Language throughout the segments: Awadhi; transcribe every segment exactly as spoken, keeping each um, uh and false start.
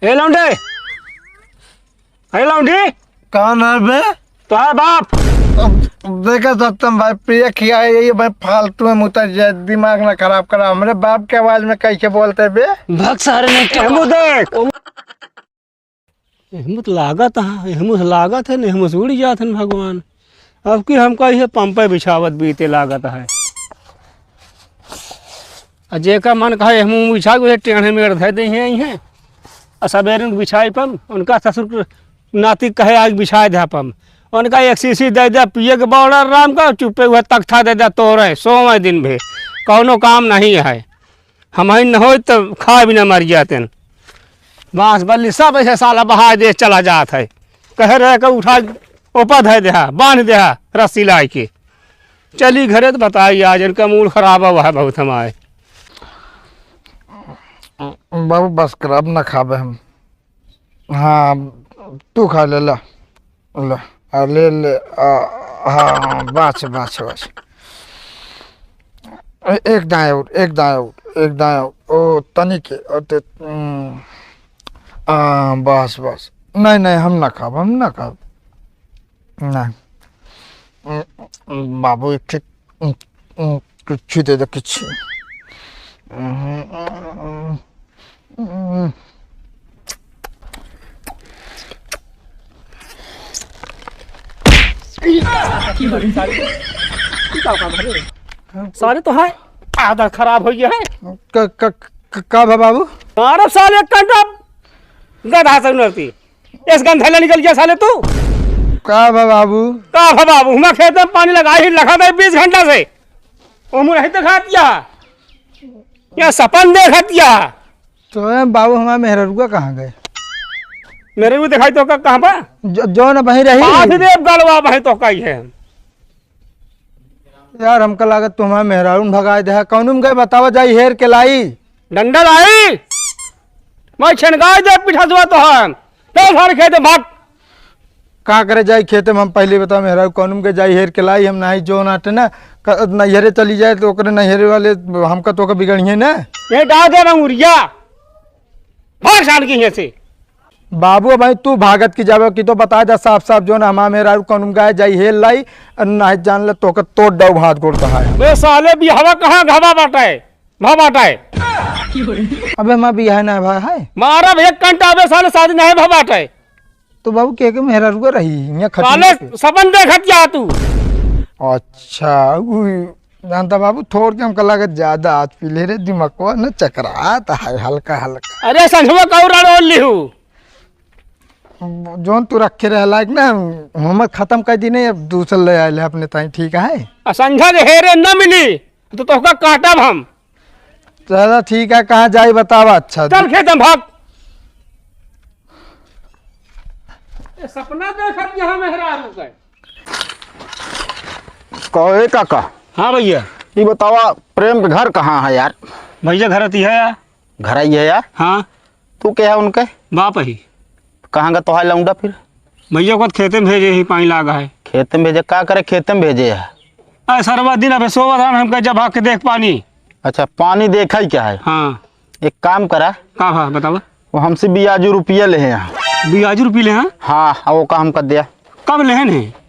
ए लौंडे, ए लौंडी। कौन है बे? तोहार बाप। अब देखा सत्यम भाई, पिए खियाए, यही भाई फालतू में मुता जाए, दिमाग ना खराब करा। हमरे बाप के आवाज में कैसे बोलते बे? भग सारे नहीं क्या? एहमू देख। एहमू तो लागत है, एहमू से लागत है, एहमू से उड़ जात है भगवान। अब की हमका इहे पंपे बिछावत बीते लागत है। आ जेका मन कहे एहमू बिछा के उहे टेढ़े मेढ़ धै दे हैं, इहें। आ सबेरे उनके बिछाई पम, उनका ससुर के नाती कहे आज बिछाए दे पम। उनका एक शीशी दे दे पिए के बौड़ा राम का, चुप्पे उहे तख्ता दे दे तोरे, सोवे दिन भे। कौनो काम नहीं है। हमहिन न होइत त खाए बिना मर जातेन। बांस बल्ली सब ऐसे साला बहाए दे चला जात है। कहे रहे के उठा ओपा धै देहा, बांध देहा रस्सी लाए के। चली घरे त बताई आज इनका मूड खराब हुआ है बहुत हमारे। बाबू बस कर, अब ना खाबे हम। हाँ, तू खा ले, ला। ला, आ, ले, ले, आ, हाँ, हाँ, बस, बस, बस। ए-, एक दाएँ और, एक दाएँ और, एक दाएँ और। ओ, तनिक, ओ, ते, हम्म, आ, बस, बस। नहीं, नहीं, हम ना खाब, हम ना खाब। नहीं। हम्म, बाबू, एक ठे, हम्म, हम्म, कुछ दे दे, कुछ। हम्म, हम्म, हम्म। सारे तो है आदत खराब हो गया है। क-, क-, क-, का भा बाबू? अरे साले कंडा गधा से उनरती। इस गंधेला निकल गया साले तू। का भा बाबू? का भा बाबू? हुमा खेत में पानी लगा ही लगा दे बीस घंटा से। ओमू नहीं दिखात या। या सपन देखत या। तो ए बाबू, हमार मेहररुआ कहाँ गए? मेहररुआ दिखाई तो का, कहाँ बा? जो, जो न वहीं रही। पाँच देव गलवा वहीं तो कही है। यार, हमका लागत तू हमार मेहरारू न भगाए दे। कौन में गए बतावा, जाई हेर के लाई। डंडा लाई। मैं छनगाए दे पीठा जुआ तो हम। चल सारे खेते भाग। का करे जाई खेते में, हम पहले बताओ मेहरारू, कौन में के जाई हेर के लाई, हम नाही जो नाटे ना, क-, नैहरे चली जाए तो ओकरे नैहरे वाले हमका तो का बिगड़िए ना। ये डाल दे रंगुरिया। भाग जान की यहाँ से। बाबू, भाई तू भागत की जावे कि तो बता दे साफ साफ, जो ना हमार मेहरारू कौन में गए जाई हेर लाई, और नाही जान ले तो का तोड़ दऊ हाथ गोड़ तो है। बे साले बिहवा कहाँ घवा बाटा है? भा बाटा है। अबे माँ बियाह ना भा है। मारब एक कंटा, अबे साले शादी नहीं भा बाटा है। तो बाबू के के मेहररुआ रही, यहाँ खटिया साले पे। सपन देखत जा तू। अच्छा, उ जानता बाबू, थोड़ के हमका लागत ज्यादा आज पी ले रे, दिमागवा न चकरात है हल्का हल्का। अरे संझवा कौरा रोल लिहू। जौन तू रखे रहे लायक ना, हम खत्म कर दी नहीं, अब दूसर ले आए ले अपने ताई, ठीक है? आ संझा के हेरे न मिली, तो तोहका काटब हम। चला ठीक है, कहाँ जाई बतावा। अच्छा चल खेत में भाग। ए, सपना देखत यहाँ मेहरारू के। कहो ए काका। हाँ भैया। ये बतावा प्रेम के घर कहाँ है यार? भैया घर अती है यार। घर आई है यार? हाँ। तू के है उनके? बाप ही। कहाँ का तोहार लौंडा फिर? भैया को खेते में भेजे ही, पानी लागा है। खेते में भेजे? का करे खेते में भेजे है? अरे सरवा दिन अबे सोवा धान हम कह जब भाग के देख पानी। अच्छा, पानी देखा ही क्या है? हाँ। एक काम करा। का भा बतावा? वो हमसे बियाजू रुपया ले हैं यहाँ। बियाजू रुपया ले हैं? हाँ, अब वो काम कर दिया। कब लेहन है?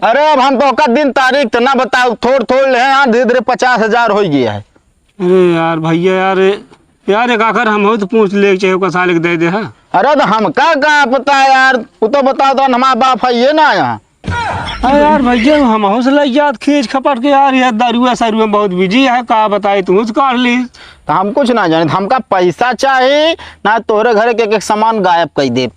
अरे अब हम तो का दिन तारीख तो ना बताओ, थोड़ थोड़ ले हैं यहाँ, धीरे धीरे पचास हजार हो गया है। अरे यार भैया यार, यार एक आखिर हम हो तो पूछ ले, चाहे ओकर साले के दे दे, हाँ। अरे तो हमका का पता है यार, वो तो बताओ तो हमारा बाप है ये ना यहाँ। अरे यार भैया, हम हो से लग जात खींच खपट के यार, ये दारुआ सारुआ में बहुत बिजी है, का बताए तू तो काट ली। तो हम कुछ ना जाने, हमका पैसा चाही, ना तोहरे घर के एक एक सामान गायब कर दे।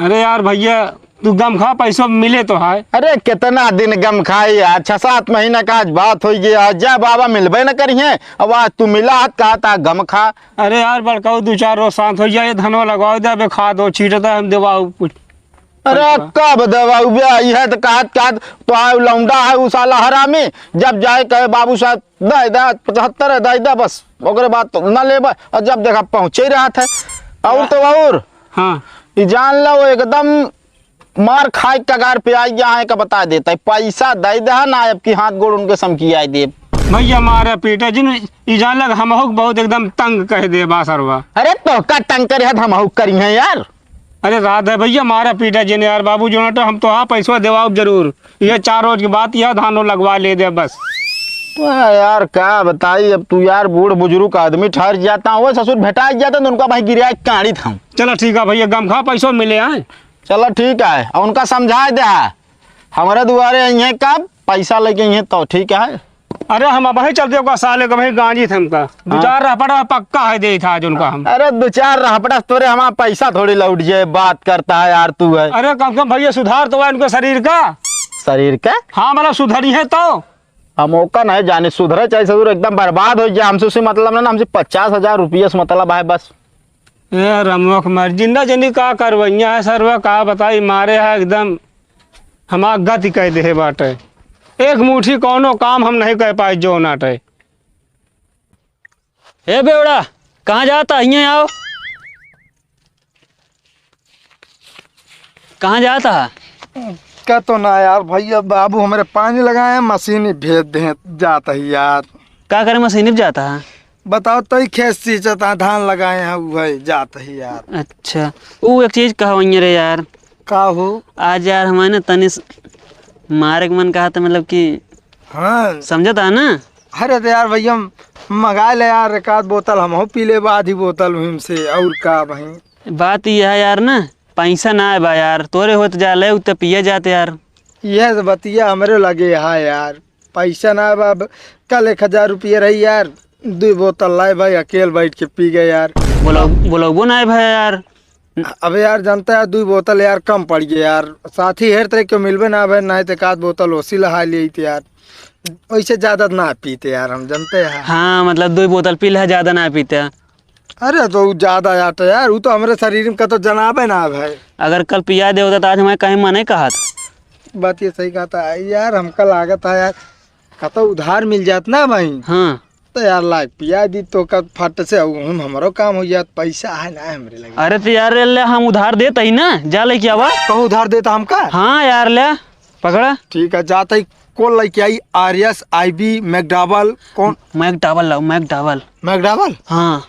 अरे यार भैया, तू गम खा, पैसो मिले तो है। अरे, कितना दिन गम खाई यार, छह सात महीना का आज बात होई गई यार, जा बाबा मिलबे न करिहे। अब आज तू मिला हाथ, कहा था गम खा। अरे यार, बड़काऊ, दो चार रोज शांत हो जाए, धनवा लगाओ दे, अबे खाद हो छीटता, हम देवाऊ कुछ। अरे, पैसा। कब देवाऊ बे? यह तो कहत, कहत तो आए लौंडा है, उ साला हरामी। जब जाए कहे, "बाबू साहब, दे दे, पचहत्तर है, दे दे," बस, ओकरे बाद तो ना लेबे। और जब देखा, पहुँचे ही रहत है। और तो और, हाँ। ई जान लो, एकदम मार खाए के कगार पे आई गया है, का बता देता है, पैसा दे दे ना, अब की हाथ गोड़ उनके समकी आई देब। भइया मारा पीटा जिन, ई जान लग हमहू क बहुत एकदम तंग कइ देबा सरवा। अरे तोहका तंग करे हत, हमहू क करिहैं यार। अरे रात है भइया मारा पीटा जिन यार, बाबू जोनाटा हम तोहा पैसवा देवाउब जरूर। इहे चार रोज के बाद इहे धानो लगवा लेइ दे बस। वाह यार का बताई, अब तू यार बूढ़ बुजुर्ग आदमी ठहर जाता, ओह ससुर भेटाइ जाता तो उनका भाई गिराइ काढ़ी था। चला ठीक है भइया, गम खा पैसो मिले आए। चला ठीक है, अउर उनका समझाइ द्या, हमरे दुआरे अइहैं कब पैसा लइके अइहैं तो ठीक है। अरे हम अबहीं चलते ओका साले क अबहीं गांजी थे हमका। दू हाँ। चार रहपटा पक्का है देइ था आज उनका हम। अरे दू चार रहपटा तोरे हमार पैसा थोड़ी लौट जाए, बात करता है यार तू है। अरे कम से कम भइया सुधार तो है उनके शरीर का। शरीर का? हाँ मतलब सुधरिहैं तो। हम ओका नहीं जाने, सुधरे चाहे ससुर एकदम बर्बाद होइ जाए, हमसे उसे मतलब ना, हमसे पचास हजार रुपया से मतलब है बस। ए रमुआ क मर जिंदा जनी का करवइया है सरवा, का बताई, मारे है एकदम हमार गति कइ देहे बाटे। एक मुट्ठी कउनो काम हम नहीं कइ पाए जोनाटे। ए बेवड़ा, कहाँ जाता? हियाँ आओ। कहाँ जाता? का तो ना यार भइया, बाबू हमरे पानी लगाए हैं, मशीन ही भेज दे जाता ही यार। का करे मशीन ही जाता है? बताओ, तई खेत सींचत है, धान लगाए हैं, उहइ जात ही यार। अच्छा, ऊ एक चीज कहवइया रे यार। का हो? आज यार हमारे ना तनी स-, मारे के मन कहा था, मतलब कि हाँ। समझत है ना? अरे तो यार भइया, मंगाइ ले यार, एक आध बोतल हमहू पी लेबा, आधी बोतल उहिम से, अउर का भाई? बात यह है यार ना, पैसा ना आए बा यार, तोरे होत जाले, उ त पिए जात यार। यह तो बतिया हमरे लगे है यार। पैसा ना बा, अब कल एक हजार रुपया रही यार, दुइ बोतल लाए भाई, अकेल बैठ के पी गए यार। बोलो, बोलबो ना है भाई यार। अबे यार, जानता है, दुइ बोतल यार कम पड़ गए यार, साथी हेर तरे क्यों मिलबे ना भाई, नहीं तो एक आध बोतल ओसी लहा लिए थे यार, वैसे ज्यादा ना पीते यार हम, जानते हैं। हाँ, मतलब दुइ बोतल पी ले, ज्यादा ना पीते। अरे तो उ ज्यादा आटे यार, उ तो हमरे शरीर में कतो जनाबे ना भाई। अगर कल पिया दे होता तो आज हमारे कहीं मने कहत। बात ये सही कहता है यार, हमका लागत है यार, कतो उधार मिल जात ना भाई। हाँ। तो यार लाग पिया दी तो का फट से, उ हम हमरो काम हो जात, पैसा है ना हमरे लगे। अरे तो यार ले, हम उधार देत ही ना, जा लेके आवा। तो उधार देता हमका? हाँ यार ले, पकड़ा। ठीक है, जाते ही कौन लेके आई? आर एस, आई बी, मैकडबल, कौन? मैकडबल लाओ, मैकडबल। मैकडबल? हाँ।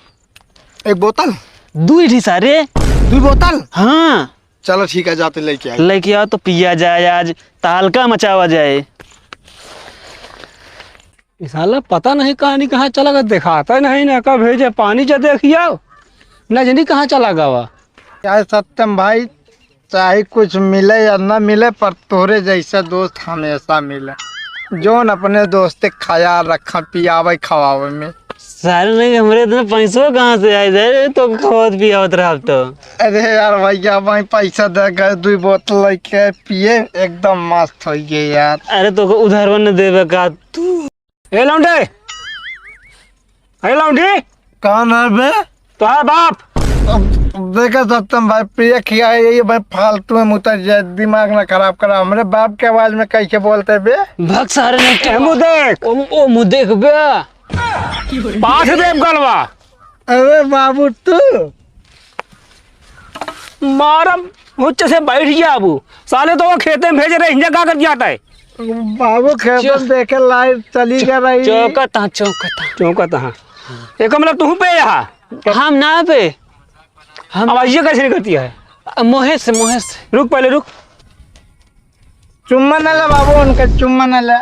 एक बोतल? दुइ ठी सारे। दुइ बोतल? हाँ। चलो ठीक है, जाते लेके आई। लेके आओ तो पिया जाए आज, तहलका मचावा जाए। ई साला पता नहीं कहानी कहाँ चला गया, देखाता नहीं ना, कब भेजे पानी जा देखियो, ना जानी कहाँ चला गवा। क्या है सत्यम भाई, चाहे कुछ मिले या ना मिले, पर तोरे जैसा दोस्त हमेशा मिले, जोन अपने दोस्त के ख्याल रखा, पियावे खवावे में। सारे नहीं, हमरे इतना पैसो कहाँ से आए जाए, तो खवात पियावत रहा अब तो। अरे यार भैया, भाई पैसा दे गए, दुई बोतल लेके पिए, एकदम मस्त हो गए यार। अरे तो उधारवा न देवे का तू? ए लौंडे, ए लौंडी। कौन है बे? तोहार बाप। अब देखे सत्यम भाई, पिए खियाए, ये भाई फालतू में उतर जाए, दिमाग ना खराब करा। हमरे बाप के आवाज में कैसे बोलते बे? भग सारे ने ए, मुँह देख। ओ, ओ, मुँह देख बे। पाथ देव गलवा। अरे बाबू तू। मारम, हुच्च से बैठ गया बाबू। साले तो वो खेते में भेज रहे, हिंजा का कर जाता है? बाबू खेतन चौ-, देखे लाइट चली चौ-, गया रही। चौकत हाँ, चौकत हाँ। चौकत हाँ। एक मतलब तू पे यहाँ। हम ना पे। हम अब आइए कैसे करती है? अब मोहे से, मोहे से। रुक पहले रुक। चुम्मा न ले बाबू, उनका चुम्मा न ले।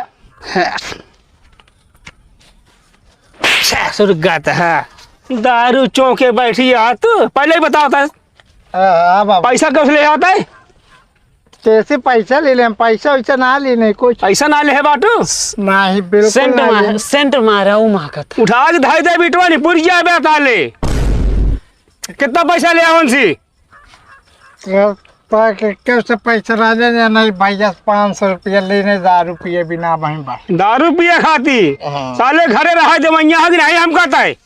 छह सौ रुपया का है। दारू चौके बैठी है तू, पहले ही बताओ था। हाँ, हाँ, बाबू। पैसा कब से ले आता है? कैसे पैसा ले ले? हम पैसा वैसा ना ले, नहीं कुछ। पैसा ना ले है बाटू? नहीं, बिल्कुल सेंट ना मार, ले। सेंट मारा, वो महकत। उठा के धाई दे बिटवा, नहीं पुर गया बे ताले। कितना पैसा ले आवन सी? पा के कैसे पैसा ना ले, नहीं भैया, पाँच सौ रुपया लेने, दारू पिए बिना वहीं बा। दारू पिए खाती? हाँ। साले घरे रहा जमैया है कि नहीं, हम कहता है।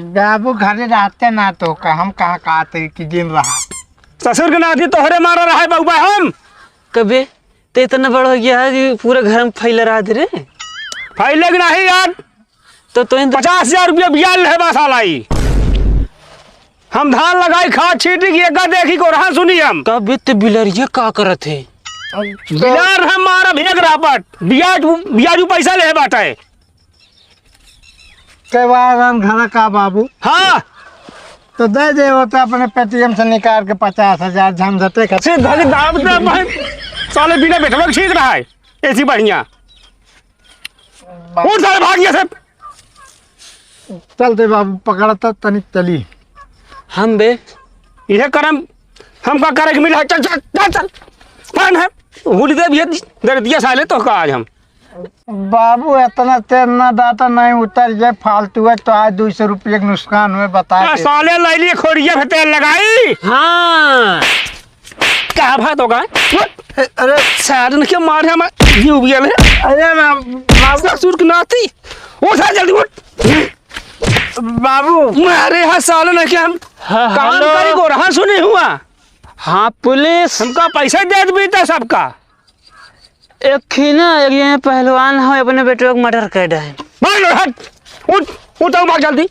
बाबू घरे रहते ना तो का, हम कहाँ कहते कि दिन रहा। ससुर के नाती तोहरे मारा रहा है बउबा हम। कबे ते इतना बड़ हो गया है कि पूरे घर में फैला रहा थे रे। फैले के नहीं यार। तो, तो इन पचास हजार रुपया बियाल है बस साला ई। हम धान लगाई, खाद छीटी की एका देखी को रहा सुनी हम। कबे ते बिलरिया का करत है? बिलार हम मारा भेग रापट। बियाज, बियाजू पैसा ले बाटे। के बाद हम घर का बाबू। हाँ। तो दे दे, वो तो अपने पेटीएम से निकाल के पचास हजार झंझटे खत्म। से धरी दाब दे भाई, साले बिना बैठवा के ठीक रहा है, ऐसी बढ़िया। बाबू। उठ साले, भाग यहाँ से। चल दे बाबू, पकड़ता तनिक चली। हम बे। यह करम हमका करे के मिला है। चल, चल, चल, चल। कौन है? हुल दे भी दे दिया साले तो का आज हम। बाबू, इतना तेज ना डाटा, नहीं उतर जाए, फालतू है तो आज दो सौ रुपये के नुकसान हुए, बता ए, दे। साले लैली खोरिया पे तेल लगाई। हाँ। का भाई तो का? ए, अरे। सारन के मारे हम जीव बियल है। अरे बाबू, बाबू। ससुर के नाती। उठ आ जल्दी उठ। बाबू। मारे हा सारन के हम हाँ, काम हेलो। करी को रहा सुने हुआ। हाँ, पुलिस। हमका पैसा दे दे बेटा सबका। एक ही ना, एक ये पहलवान हो, अपने बेटवा के मर्डर कर डाइन। भाग लो, हट। उठ, उठ, आओ, भाग जल्दी।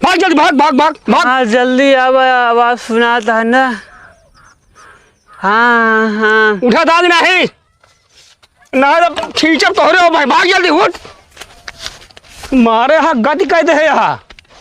भाग जल्दी, भाग, भाग, भाग, भाग। हाँ, जल्दी आवा, आवाज सुनाता है ना। हाँ, हाँ। उठा दाद नहीं। ना तो खींचब तोहरे हो भाई, भाग जल्दी, उठ। मारे हा गति कह दे है यहाँ।